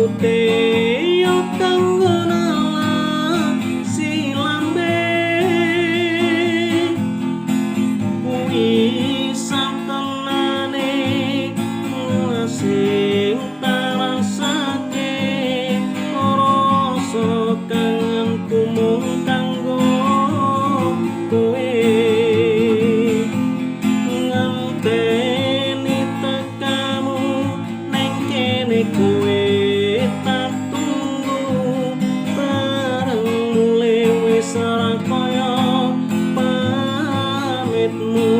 putih yo kanggo si lambe. Kuwi satenane sing tarasake, rasa kangenku mung kanggo kowe. Ngenteni tekamu neng kene, kowe tak tunggu bareng mulih wis ora kaya pamitmu.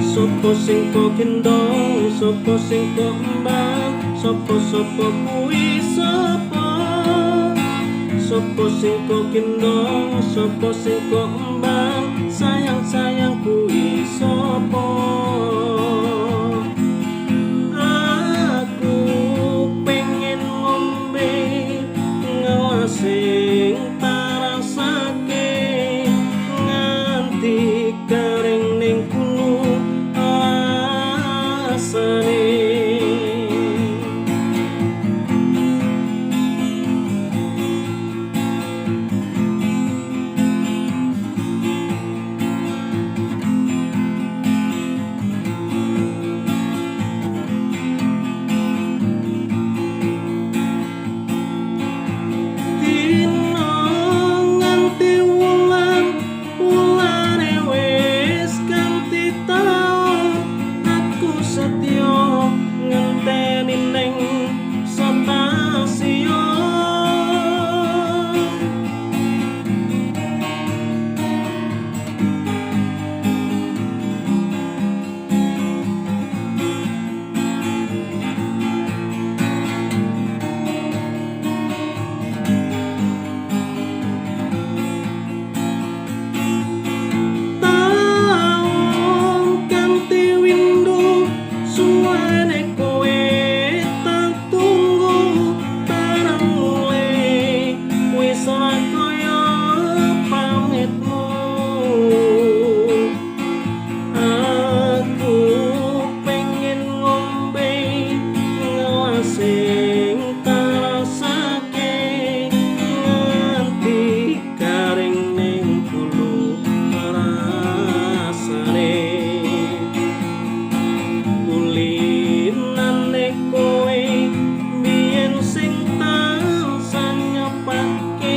Sopo sing kok gendong, sopo sing kok embang, sopo sopo kuwi sopo? Sopo sing kok gendong, sopo sing kok embang, sayang sayang kuwi sopo? Aku pengen ngombe ngelas sing tarasake nganti kering ning gulu rasane. Dina nganti wulan, wulane wis ganti taun, aku setya ngenteni ning stasiun. Taun ganti windu, suwene kowe tak tunggu bareng mulih wis ora kaya pamitmu. Aku pengen ngombe ngelas sing tarasake nganti garing ning gulu rasane. Kulinane kowe biyen sing tansah nyepake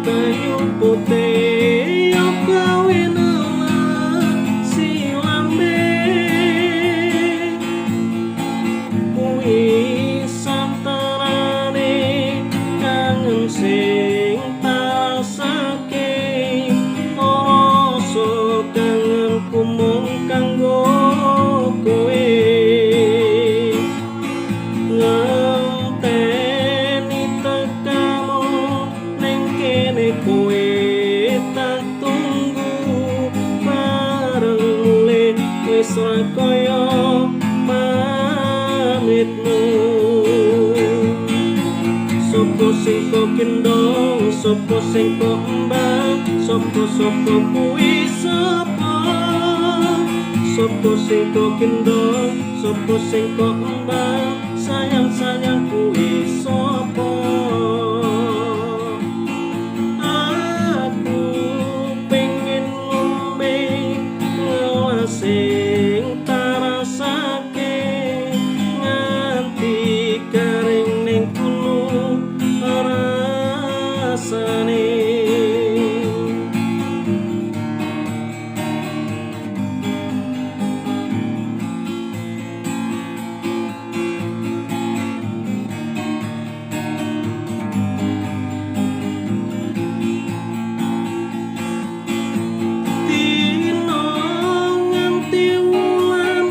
banyu putih yo gawe si lambe. Kuwi santarane kangen sing tarasake, rasa kangenku mung kanggo kowe. Ngenteni tekamu ning kene, kowe tak tunggu bareng mulih wis ora kaya pamitmu. Sopo sing kok gendong, sopo sing kok embang, sopo sopo kuwi sopo? Sopo sing kok gendong, sopo sing kok embang, sayang sayang kuwi sopo? Aku pengen ngombe ngelas sing tarasake nganti garing ning gulu rasane. Dina nganti wulan,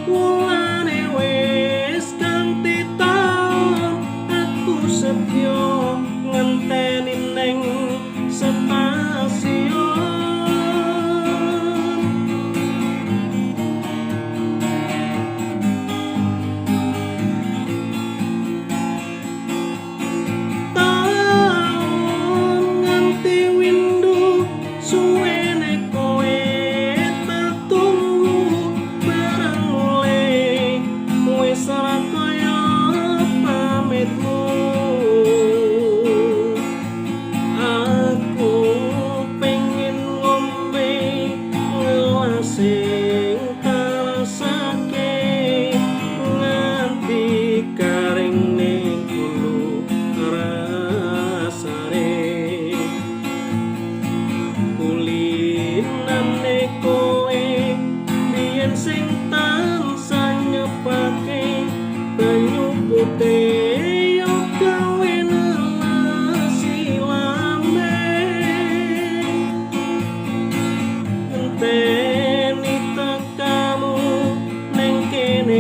wulane wis ganti taun, aku setya ngenteni ning stasiun. Taun nganti windu, suwene kowe tak tunggu bareng mulih wis ora kaya. Pahite yo gawe nelesi lambe. Ngenteni tekamu neng kene.